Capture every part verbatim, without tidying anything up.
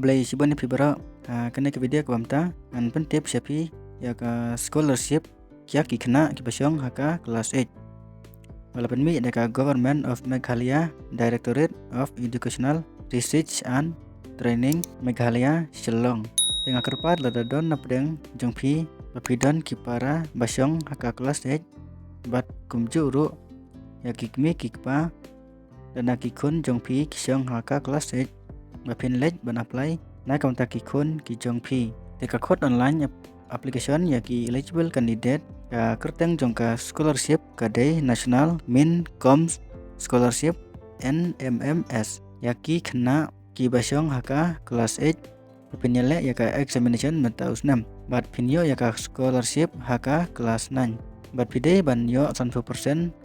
Khublei shibun ïa phi baroh. Ha kane ka video kaba mynta ngan pyntip sha phi ïa ka scholarship ïa ki khynnah kiba shong ha ka class eight, ba la pynmih da ka Government of Meghalaya, Directorate of Educational Research and Training, Meghalaya, Shillong. Te nga kyrpad lada don na pdeng jong phi ba phi don ki para ba shong ha ka class eight, bad kumjuh ruh ïa ki kmie ki kpa lane ki khun jong phi ki shong ha ka class eight, ba phin leit ban apply na ka bynta ki khun ki jong phi. Te ka khot online ap-, application ïa ki eligible candidate, ka kyrteng jong ka scholarship ka dei National MINCOMS Scholarship, N M M S, ïa ki khynnah kiba shong ha ka class eight, ba phin ïaleh ïa ka examination mynta u snem, bad phin ïoh ïa ka scholarship ha ka class nine. Bad phi dei ban ïoh sanphew percent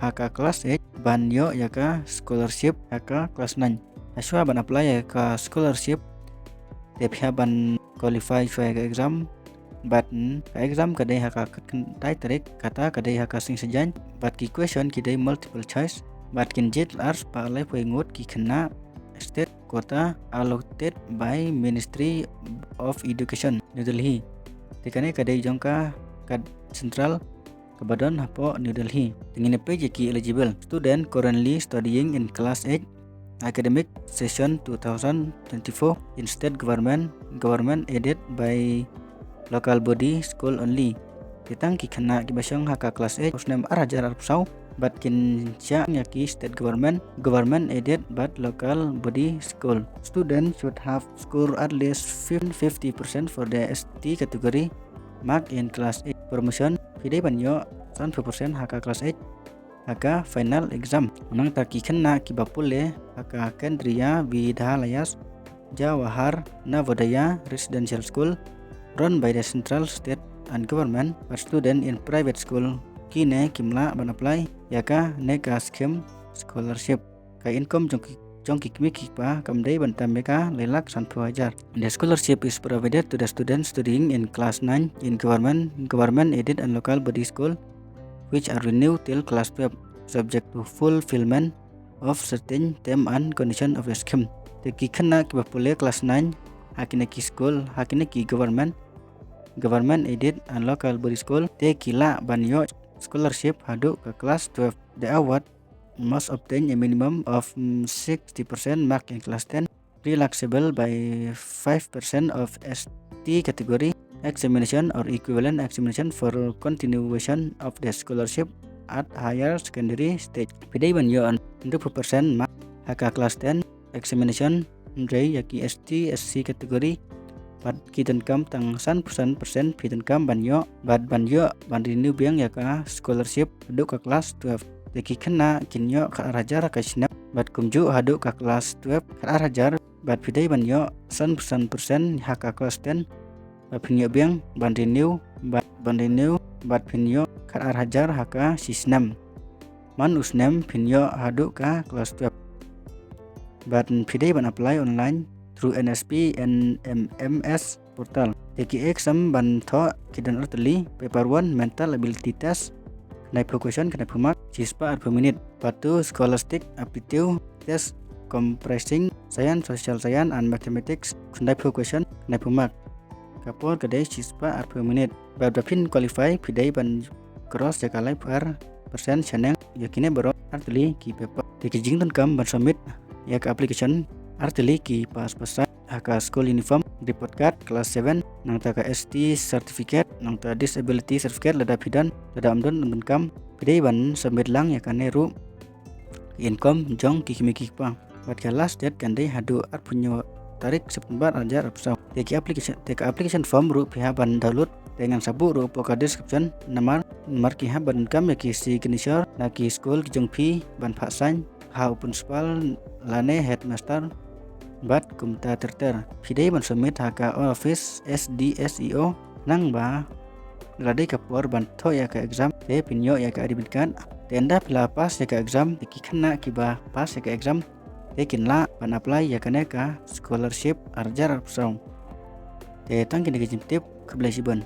ha ka class eight ban ïoh ïa ka scholarship ha ka class nine. Hashwa ban apply ïa ka scholarship, te phi hap ban qualify shwa ïa ka exam. Bad, hmm, ka exam ka dei ha ka khyndai tarik, kata ka dei ha ka sngi Saitjaiñ. Bad ki question ki dei multiple choice. Bad kin jied ar spah laiphew ngut ki khynnah, state quota allocated by Ministry of Education, New Delhi. Te kane ka dei jong ka, ka central kaba don hapoh New Delhi. Te ngin ïa peit ïa ki eligible. Student currently studying in class eight, academic session two thousand twenty-four, in state government, government aided by local body school only. Te tang ki khynnah kiba shong ha ka class eight, u snem ar hajar arphew saw, bad kin shah ïa ki state government, government aided bad local body school. Students should have scored at least fifty percent for the S T category mark in class eight. Promotion, phi dei ban ïoh sanphew percent ha ka class eight ha ka final exam. Nangta ki khynnah kiba pule ha ka Kendriya Vidyalaya Jawahar Navodaya Residential School run by the central, state and government, bad student in private school kine kim lah ban apply ïa kane ka scheme scholarship. Ka income jong ki, jong ki kmie ki kpa kam dei ban tam ïa ka lai lak sanphew hajar. The scholarship is provided to the students studying in class nine in government, government aided and local body school, which are renewed till class twelve, subject to fulfillment of certain term and condition of the scheme. Te ki khynnah kiba pule class nine ha kine ki school, ha kine ki government, government aided and local body school, te ki lah ban ïoh scholarship haduh ka class twelve. The award must obtain a minimum of, mm, sixty percent mark in class ten, relaxable by five percent of S T category examination or equivalent examination for continuation of the scholarship at higher secondary stage. Phi dei ban ïoh hynriewphew percent mark ha ka class ten examination, hynrei ïa ki S T, S C category pat ki donkam tang sanphew san percent phi donkam ban ïoh, bad ban ïoh ban renew biang ïa ka scholarship haduh ka class twelve. Te ki khynnah kin ïoh khat ar hajar ha ka snem, bad kumjuh haduh ka class twelve khat ar hajar, bad phi dei ban ïoh sanphew san percent ha ka class ten, bad phin ïoh biang ban renew, bad ban renew, bad phin ïoh khat ar hajar ha ka shi snem. Man u snem phin ïoh haduh ka class twelve. Bad phi dei ban apply online through N S P N M M S portal. Te ki exam ban thoh ki don artylli, paper one, mental ability test, khyndaiphew question, khyndaiphew mark, shispah arphew minit. Paper two, scholastic aptitude test comprising science, social science and mathematics, khyndaiphew question, khyndaiphew mark. Ka por ka dei shispah arphew minit. Bad ba phin qualify phi dei ban cross ïa ka laiphew ar percent shaneng ïa kine baroh artylli ki paper. Te ki jingdonkam ban submit ïa ka application artylli ki pass pass ha ka school uniform, report card class seven, nangta ka S T certificate, nangta disability certificate lada phi don, lada ym don donkam, phi dei ban submit lang ïa kane ruh income jong ki kmie ki kpa. Bad ka last date kan dei haduh arphew hynñiew tarik September ar hajar arphew saw. Te ki application, te ka application form ruh phi hap ban download. Te ngan sa buh ruh hapoh ka description namar, namar ki hap ban donkam ïa ki signature na ki skul ki jong phi ban phah sign ha u principal lane headmaster bad kumta ter ter. Phi dei ban submit ha ka office S D S E O, nangba la dei ka por ban thoh ïa ka exam te phin ïoh ïa ka admit card. Te ynda phi la pass ïa ka exam, te ki khynnah kiba pass ïa ka exam te kin lah ban apply ïa kane ka scholarship ar hajar arphew saw. Te tang kine ki jingtip, khublei shibun.